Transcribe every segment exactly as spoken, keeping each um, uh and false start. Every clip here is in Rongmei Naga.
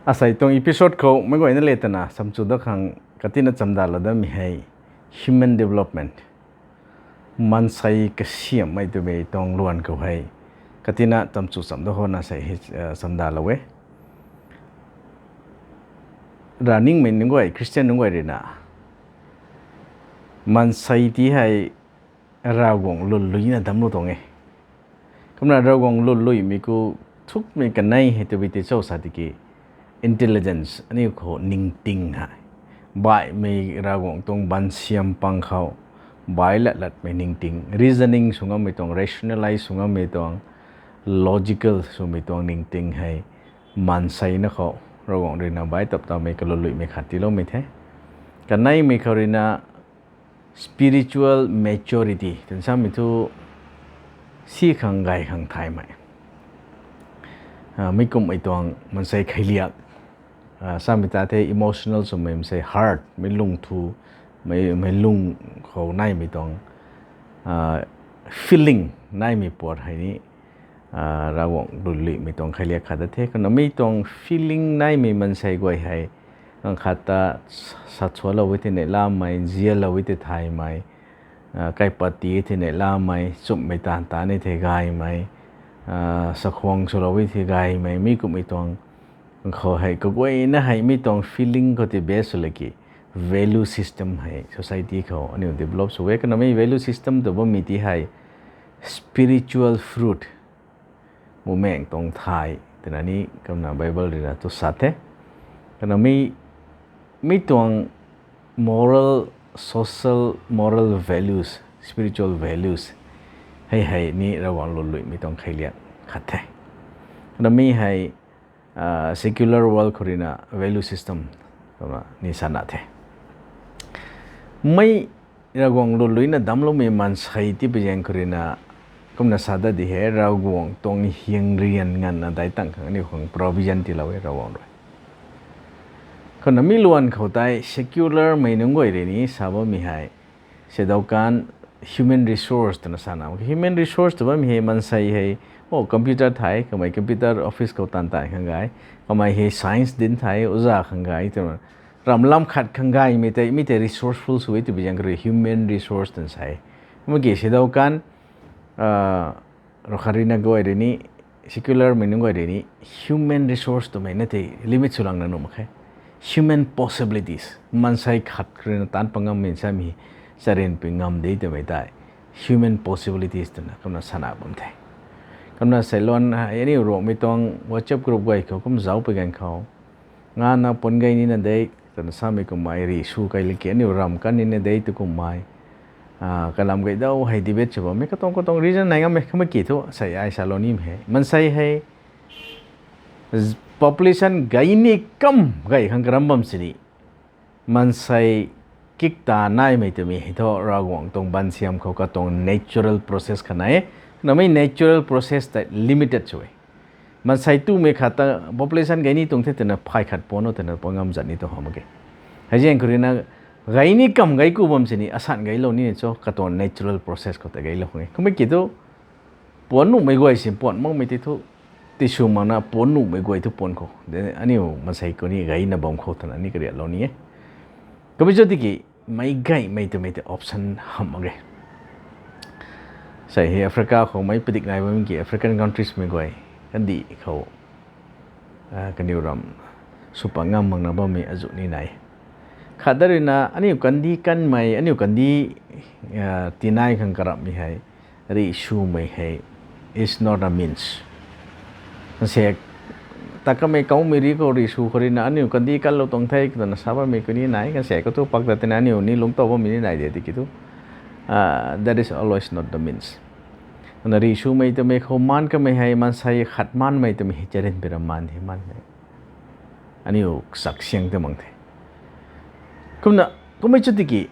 Asei tuang episode khou meic guayna le twna chamchu dat khang katina chamdalou datmei hei human development, maansei kasiamhmei twmei tuang luan khou hei katina chamchu cham dat khou na sei hei chamdalou e. Ravningmei nunc guay, Christian nunc guay ruina maansei ti hei Ravguangc lwnluina damclou tuang e. Kumna Ravguangc lwnluimei khou thukmei kanei hei tabui tei cho sa tiki, intelligence, aniu khou ningting hei, baihmei Ravguangc tuang baansiam pang khou, bai lat latmei ningting, reasoning sw ngammei tuang, rationalize sw ngammei tuang, logical swmei tuang ningting hei, maanseina khou Ravguangc ruina bai tap tamei kalwnluimei khat tiiloumei the. Kaneimei khou ruina spiritual maturity twna samei thu, si khang gay khang thaymei, mi kumhmei tuang maansei kheiliak, samei ta the emotional swmei, maansei heart, mei lung thu, mei lung khou naimei tuang feeling naimei puat hei ni Ravguangc lwnluimei tuang kheiliak khat ta the. Kumna mi tuang feeling naimei maansei guay hei, ganv khat ta sa, sachulou e thei neihlamei, nzianlou e thei thaymei, kaipat ti thei neihlamei, chumhmei taanv ta ni thei gaymei, sakhwang swlou e thei gaymei, mi kumhmei tuang khou hei kaguayna hei mi tuang feeling khou tei base sw laki, value system hei society khou aniu develop sw e. Kumna mi value system tw bammei ti hei spiritual fruit, bumaengc tuang thay twna ni kumna Bible ruina tu sa the. Kumna mi, mi tuang moral, social, moral values, spiritual values hei hei ni Ravguangc lwnluimei tuang kheiliak khat the. Kumna mi hei secular world khou ruina value system kumna ni sana the. Mi Ravguangc lwnluina damcloumei maansei tipui zaeng khou ruina kumna sa dat di hei, Ravguangc tuang hyang rian nganvna daic tang khang aniu khang provision tiilou e Ravguangc rui. Kumna mi luan khou tei secular mei nunc guay rui ni sa bammei hei, seidaw kan human resource twna sana. Human resource tw bammei hei maansei hei, o computer thay, kamei computer office khou taanv taanv khang gay, kamei hei science dinc thay, oza khang gay twna, ram lam khat khang gaymei tei mi tei resourceful sw e twpui zaeng khou rui human resource twna sa e. Kumna ki seidaw kan rui khat ruina guay rui ni, secular mei nunc guay rui ni, human resource twmei na tei limit swlangna nuh mak khe. Human possibilities, maansei khat khou ruina taanc pat ngammei samei, charynpui ngam de twmei tei human possibilities twna kumna sana bam the. Kumna seiluan hei aniu Ruangmei tuang WhatsApp group guay khou kum zaucpui ganv khou, ngana puan gay nina de twna samei kummei, rih sw kai laki aniu ram kan nina de tw kummei, kalam gay dau hei debate sw bammei, katuang katuang reason nai ngammei. Kumna ki thu sei ai salou nimei hei, maansei hei population gay ni kam gay khang karam bam sini, maansei kikta naimei twmei hei thu Ravguangc tuang baansiam khou katuang natural process khat nai e. Kumna mi natural process tei limited sw e. Maansei tumei khat ta population gay ni tuang the twna phay khat puan o twna puan ngam zat ni tuang how mak ge. Hei zaeng khou ruina gay ni kam gay ku bam sini, asan gaylou nina cho, katuang natural process khou tei gaylou khang e. Kumna ki thu puan nuhmei guay sin puan makmei tei thu, tisw makna puan nuhmei guay thu puan khou, aniu maansei khou ni gayna bam khou twna ni kariatlou ni e. Kumna cho tiki, meic gaymei twmei tei option hamh mak ge. Sei hei Africa khou meic padik nai bammei ki African countries mei guay, kandih khou kaniw ram sw pat ngam makna bammei azuh ni nai. Khat da ruina aniu kandih kanmei, aniu kandih tinai khang karamhmei hei, rih swmei hei is not a means. Nsaek ta kamei kaumei rih khou rih sw khou ruina aniu kandih kanlou tuang the twna sa bammei khou ni nai, nsaek khou thu pak ta tina aniu ni lungc tow bammei ni nai de tiki thu, that is always not the means. Kumna rih swmei twmei khou maan kamei hei, maansei khat maanmei twmei hei charynpui ram maan the, maan hei aniu chaksiang tei mang the. Kumna, kummei cho tiki,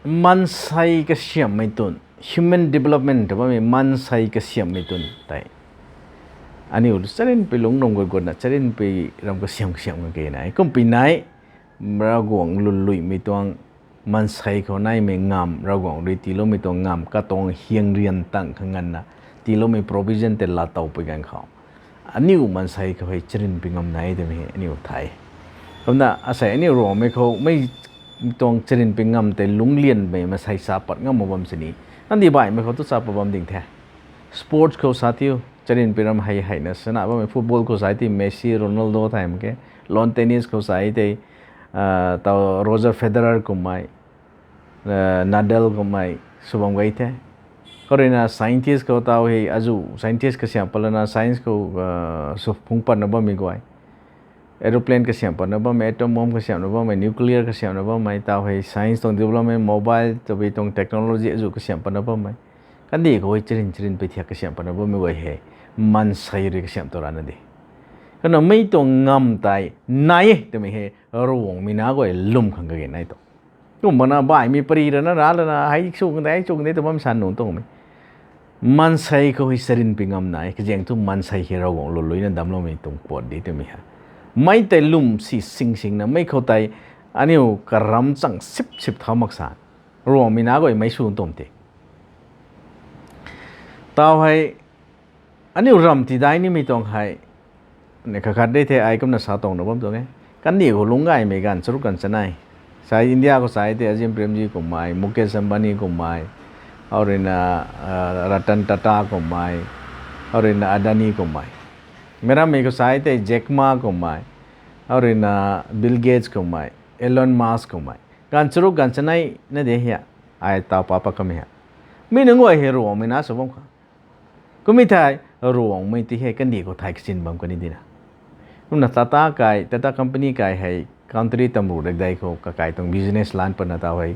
maansei kasiamhmei tun, human development tw bammei maansei kasiamhmei tun tei, aniu charynpui lungc ram gut gutna, charynpui ram kasiam kasiam kage nai. Kumpui nai, Ravguangc lwnluimei tuang maansei khou naimei ngamv, Ravguangc rui tiiloumei tuang ngamv, katuang hyang rian tang khang nganvna tiiloumei provision tei laa towpui ganv khou, aniu maansei khou hei charynpui ngam nai twmei hei aniu thay. Kumna asei aniu Ruangmei khou mei tuang charynpui ngam tei lunglianmei maansei sa pat ngam mak bam sini, kandih baihmei khou tu sa pat bam ding the. Sports khou sa tiu, charynpui ram hei heina sana bammei, football khou sa tei Messi, Ronaldo thay mak khe, lawn tennis khou sa tei taw Roger Federer kummei, Nadal kummei sw bam gay the. Khou ruina scientist khou taw hei azu scientist kasiamh patlana science khou sw phungc patna bammei guay, aeroplane kasiamh patna bammei, atom bomb kasiamhna bammei, nuclear kasiamhna bammei, taw hei science tuang development, mobile tabui tuang technology azu kasiamh patna bammei, kandih khou hei charyn charynpui thiak kasiamh patna bammei guay hei maansei rui kasiamh tu rana de. Kumna mei tuang ngam tei nai e twmei hei Ruangmei nac guay lwm khang kage nai tu. Kumna baihmei pary rana ra lana hei sw kan de, hei sw kan de tw bam sa nuh tuangmei. Maansei khou hei charynpui ngam nai, kazaeng thu maansei hei Ravguangc luluina damcloumei tuang pat de twmei hei. Mei tei lwm si sing singna mei khou tei aniu karam chang sip sip thau mak sa. Ruangmei nac guay mei sw tuang the. Taw hei aniu ram tidai nimei tuang hei, ni kakhat de the ai kumna sa tuang na bam tuang e. Kandih khou lungc gaymei ganv charuk ganv chanei, sai India khou sa tei Azim Premji kummei, Mukesh Ambani kummei, khou ruina Ratan Tata kummei, khou ruina Adani kummei. Meic rammei khou sa tei Jack Ma kummei, khou ruina Bill Gates kummei, Elon Musk kummei. Ganv charuk ganv chanei na de hia, ai taw pa pat kamei hei. Mi nunc guay hei Ruangmei nac sw bam kha. Kummei thei Ruangmei ti hei kandih khou thay kachin bam kani dina. Kumna Tata kai, Tata company kai hei country tamru dakdei khou kakai tuang business lan patna taw hei,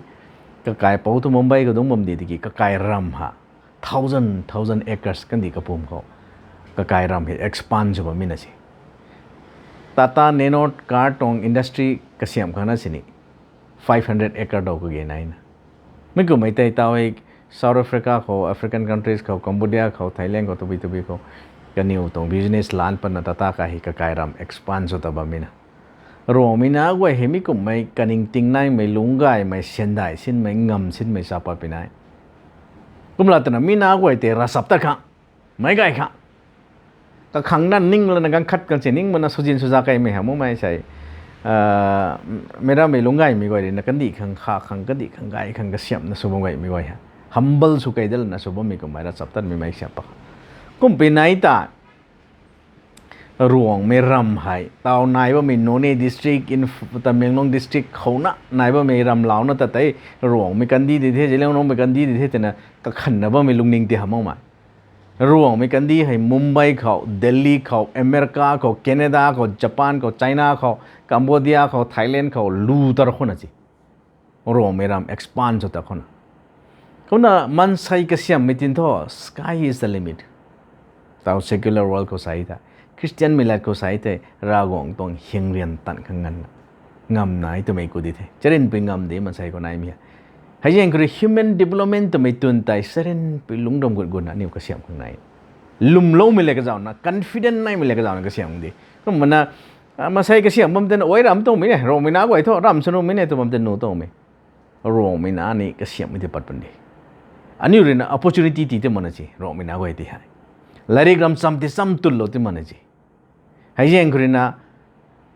kakai pou thu Mumbai khou dungc bam di tiki kakai ram ha thousand thousand acres kandih kapum khou kakai ram hei expand sw bammei na si. Tata Nano car tuang industry kasiamh khang na sini five hundred acre daw kage naina. Mi kummei tei taw hei South Africa khou, African countries khou, Cambodia khou, Thailand khou, tabui tabui khou kaniw tuang business lan patna Tata kai hei kakai ram expand sw ta bammei na. Ruangmei nac guay hei mi kummei kaningting naimei, lungc gaymei, syandai sinmei, ngam sinmei sa pat pui nai. Kumla twna mi nac guay tei ravchaptat khang, meic gay khang, kakhang na ning lana ganv khat kan si ning mana swzin swza kaimei ha makmei sei, meic rammei lungc gaymei guay ruina kandih khang kha khang, kandih khang gay khang kasiamhna sw bam gaymei guay hei, humble sw kei dat lana sw bammei kummei ravchaptatmei mei siam pat khang. Kum pui nai ta Ruangmei ram hei taw nai bammei Noney district, Inf-, Tamenglong district khouna nai bammei ram launa ta tei Ruangmei kandih di the, Zeliangrongmei kandih di the twna kakhanna bammei lungning ti ha makmei. Ruangmei kandih hei Mumbai khou, Delhi khou, America khou, Canada khou, Japan khou, China khou, Cambodia khou, Thailand khou lu tar khouna si. Ruangmei ram expand sw ta khouna. Kumna maansei kasiamhmei tin thu sky is the limit. Taw secular world khou sa tei, Christianmei lat khou sa tei Ravguangc tuang hyngrian tan khang nganvna ngam nai twmei ku di the. Charynpui ngam de maansei khou naimei hei. Heizaeng khou rui human development twmei twn tei charynpui lungc ram gut gutna aniu kasiamh khang nai. Lwmloumei le kazauna, confident naimei le kazauna kasiamh di. Kumna maansei kasiamh bam tei na ai ram tuangmei ne, Ruangmei nac guay thu ram sw numei ne tw bam tei nuh tuangmei. Ruangmei nac ni kasiamhmei tei pat pan de. Aniu ruina opportunity ti tei mana si Ruangmei nac guay ti hei. Lairik ram cham ti cham tunlou ti mana si. Heizaeng khou ruina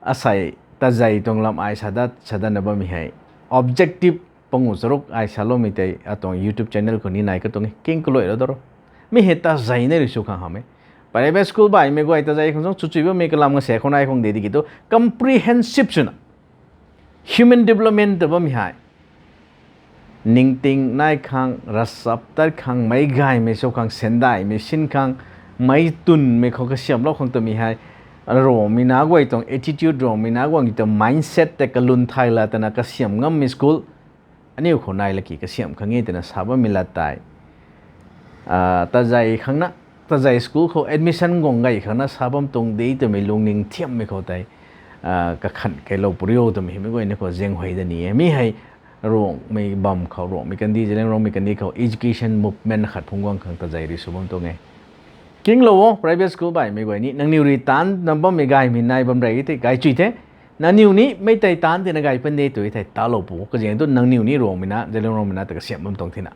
asei tazei tuang lam ai sadat sadatna bammei hei, objective pangu charuk ai saloumei tei atuang YouTube channel khou ni nai katuang e, king kaluailou daro. Mi hei tazei na rui sw khang hamh e. Private school baihmei guay tazei khang sung chuchui bammei kalam nga se khou nai khang de tiki tu comprehensive swna human development ta bammei hei ningting nai khang, ravchaptat khang, meic gaymei sw khang, sendaimei sin khang, meic tunmei khou kasiamhlou khang twmei hei, Ruangmei nac guay tuang attitude, Ruangmei nac guay tuang mindset tei kalun thay la twna kasiamh ngammei school aniu khou nai laki kasiamh khang e twna sa bammei lat tei tazei khangna, tazei school khou admission guang gay khangna sa bam tuang de twmei lungning thiammei khou tei kakhan keilou pw rio twmei hei meic guayna khou zaenghuay da ni e. Mi hei Ruangmei bam khou, Ruangmei kandih, Zeliangrongmei kandih khou education movement khat phungc guang khang tazei rui sw bam tuang e. Kinglou o, private school baihmei guay ni, nangniw rui taanc na bammei gaymei nai bam rey tei gay chui the. Nangniw ni mei tei taanc tina gay pan de tw thei talou pu, kazaeng tu nangniw ni Ruangmei nac, Zeliangrongmei nac ta kasiamh bam tuang thina.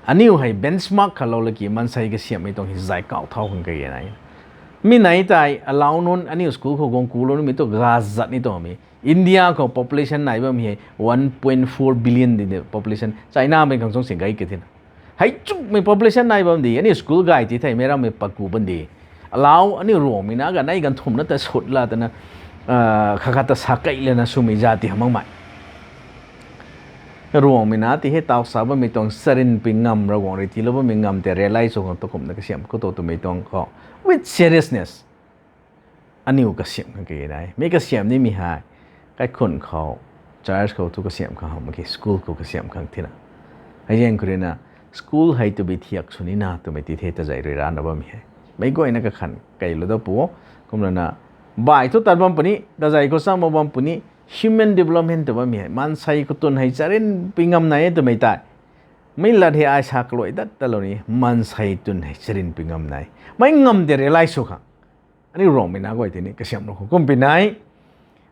Aniu hei benchmark khatlou laki maansei kasiamhmei tuang hei zay kauh thau khang kage nai. Mi nai tei alau nunc aniu school khou guang kulou nimei tu gazat ni tuang mi. India khou population nai bam hei one point four billion di ni population. China mei khang chung sing gay ke thina. Hei chukmei population nai bam di, aniu school gay ti thei meic rammei paku bam di. Alau aniu Ruangmei na ganei ganthumhna ta sut la twna, kha khat ta sa kei lana swmei zat ti hamh makmei. Ruangmei na ti hei taw sa bammei tuang charynpui ngam, Ravguangc rui tiilou bammei ngam tei realize sw khang tu kumna kasiamh khou tu twmei tuang khou with seriousness aniu kasiamh khang kage nai. Mi kasiamh nimei hei kaikhun khou, church khou thu kasiamh khang hamh mak khe, school khou kasiamh khang thina. Heizaeng khou ruina school hei tabui thiak sw nina twmei ti the tazei rui rana bammei hei. Meic guayna kakhan keilou da pu, kumlana bai thu tat bam puni, tazei khou cham bam puni, human development tw bammei hei maansei khou twn hei charynpui ngam nai e twmei tei. Mei lat hei ai sa kaluai dat talou ni, maansei twn hei charynpui ngam nai. Mei ngam tei realize sw khang aniu Ruangmei na guay tei ni kasiamhlou khou kumpui nai.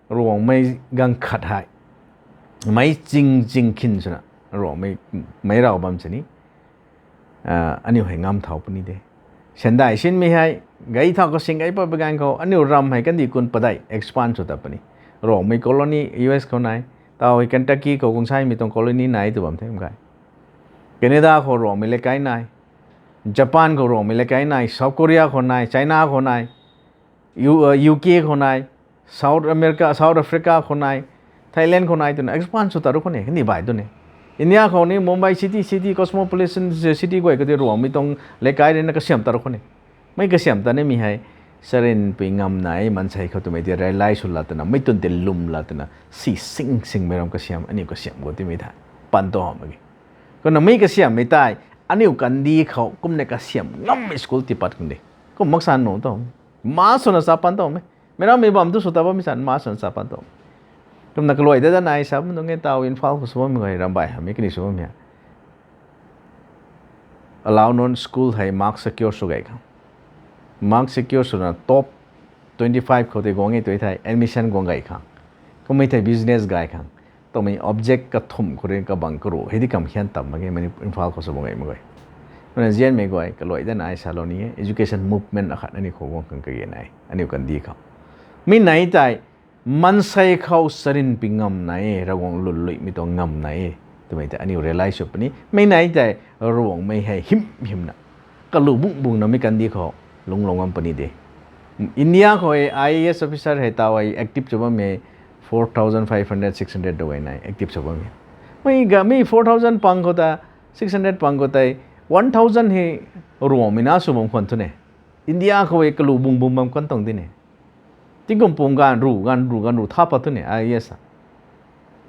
Ruangmei ganv khat hei meic ching ching khin swna Ruangmei, meic raw bam sini, aniu hei ngam thau puni de. Sandai sinmei hei gay thau khou sing gay pat pui ganv khou aniu ram hei kandih kun padeih expand sw tat puni. Ruangmei colony U S khou nai, taw hei Kentucky khou guang saimei tuang colony nai tw bam the gay. Canada khou Ruangmei lekai nai, Japan khou Ruangmei lekai nai, South Korea khou nai, China khou nai, U K khou nai, South America, South Africa khou nai, Thailand khou nai twna expand sw tat ru khou ne, kandih bai tu ne. India khou ni Mumbai city, city, cosmopolitan city guay khou tei Ruangmei tuang lekai ruina kasiamh tat ru khou ne. Mei kasiamh tat nimei hei charynpui ngam nai, maansei khou twmei tei realize sw la twna, mei twn tei lwm la twna, si sing singmei ram kasiamh, aniu kasiamh khou timei the pan tu hamh mak ge. Kumna mei kasiamhmei tei aniu kandih khou kumna kasiamh ngammei school tiipat khang de. Kum maksan nu tu, ma swna sa pan tu me. Meic rammei bam tu sw tat bammei san ma swna sa pan tu. Kumna kaluai dat dat nai sa bam nunc e, taw Imphal khou sw bammei guay, Rambai hamhmei kaniw sw bammei alau nunc school hei mark secure sw gay khang, mark secure swna top twenty five khou tei guang e tu thei admission guang gay khang, kummei thei business gay khang, twmei object kathumh khou rui kabang karuh hei di kam hian tam mak ge, Imphal khou sw bam gaymei guay. Kumna nzianmei guay kaluai dat nai salou ni e, education movement akhat aniu khou guang khang kage nai, aniu kandih khou. Mi nai tei maansei khou charynpui ngam nai e, Ravguangc lwnluimei tuang ngam nai e twmei tei aniu realize sw puni. Mi nai tei Ruangmei hei hym hymna kalu bung bungna mei kandih khou lungclou ngam puni de. India khou I A S officer hei taw hei active sw bammei four thousand five hundred, six hundred ta gay nai active sw bammei. Mi ga mi four thousand pang khou ta, six hundred pang khou tei, one thousand hei Ruangmei na sw bam khwan thu ne. India khou hei kalu bung bung bam kan tuang di ne. Tingkum pum ganv ru, ganv ru, ganv ru tha pat thu ne, I A S a.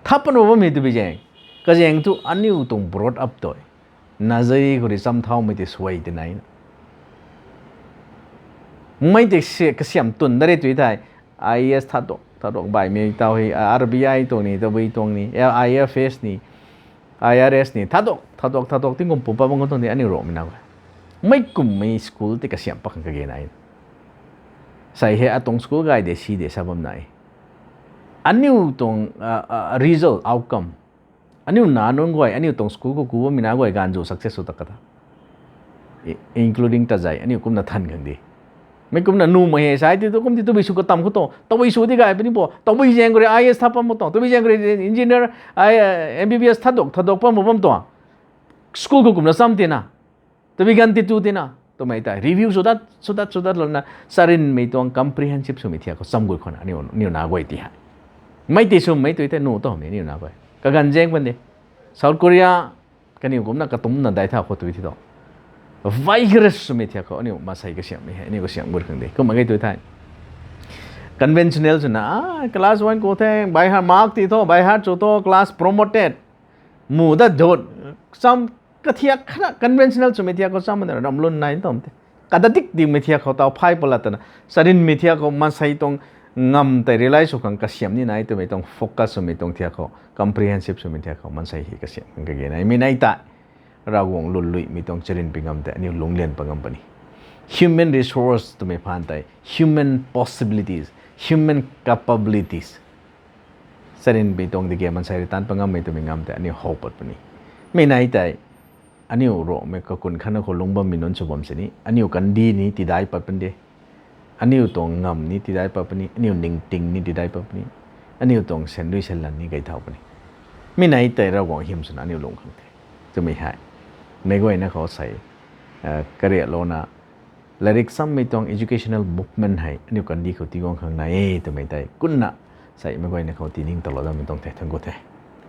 Tha pat nu bammei twbi zaeng, kazaeng thu aniu tuang brought up tei nursery khou rui cham thaumei tei suai tei naina. Mei tei kasiamh twn dat re tu thei, I A S tha tuak, tha tuak baihmei taw hei, R B I tuang ni, tabui tuang ni, I F S ni, I R S ni, tha tuak, tha tuak, tha tuak, tingkum pum pat bam kan tuang di aniu Ruangmei na e. Mei kummei school tei kasiamh pat khang kage nai. Sei hei atuang school gay de si de sa bam nai. Aniu tuang result, outcome, aniu nac nunc guay, aniu tuang school khou ku bammei nac guay ganv zu success sw ta kata, including tazei aniu kumna than khang di. Mei kumna numei hei sai ti tu kum ti tabui sw katam khou tu, tabui sw di gay puni bo, tabui zaeng khou rui I A S tha pat mak tuang, tabui zaeng khou rui engineer, M B B S tha tuak, tha tuak pat mak bam tuang. School khou kumna cham tina, tabui ganv ti tu tina twmei tei review sw dat, sw dat, sw dat louna, charynmei tuang comprehensive swmei thiak khou cham gui khwan aniu nac guay ti hei. Mei ti swmei tu tei nu tu hamhmei aniu nac guay kaganv zaeng pan de. South Korea, kaniw kumna katumcna dai tha khou tu ti tu, vigorous swmei thiak khou aniu maansei kasiamhmei hei aniu kasiamh gut khang de. Kumna kage tu thei conventional swna, class one khou the by heart mark ti thu, by heart sw thu, class promoted, mu dat dut, cham kathiak khana conventional swmei thiak khou cham mana ram lun nai tam te. Kadadik dikmei thiak khou taw phay pat la twna, charynmei thiak khou maansei tuang ngam tei realize sw khang kasiamh ni nai twmei tuang focus swmei tuang thiak khou, comprehensive swmei thiak khou maansei hei kasiamh khang kage nai. Mi nai tei Ravguangc lwnluimei tuang charynpui ngam tei aniu lungclian pat ngam puni. Human resource twmei phaan tei human possibilities, human capabilities, charynpui tuang dike maansei rui taanc pat ngammei twmei ngam tei aniu how pat puni. Mi nai tei aniu Ruangmei kakun khatna khou lungc bammei nunc sw bam sini aniu kandih ni tidai pat pun de. Aniu tuang ngam ni tidai pat puni, aniu ningting ni tidai pat puni, aniu tuang sandui sanlan ni gay thau puni. Mi nei tei Ravguangc hym swna aniu lung khang the. Twmei hei meic guayna khou sei kariaklouna, lairik chammei tuang educational movement hei aniu kandih khou tiguang khang nai e twmei tei kumna sei meic guayna khou tining talou dammei tuang the. Thank you the.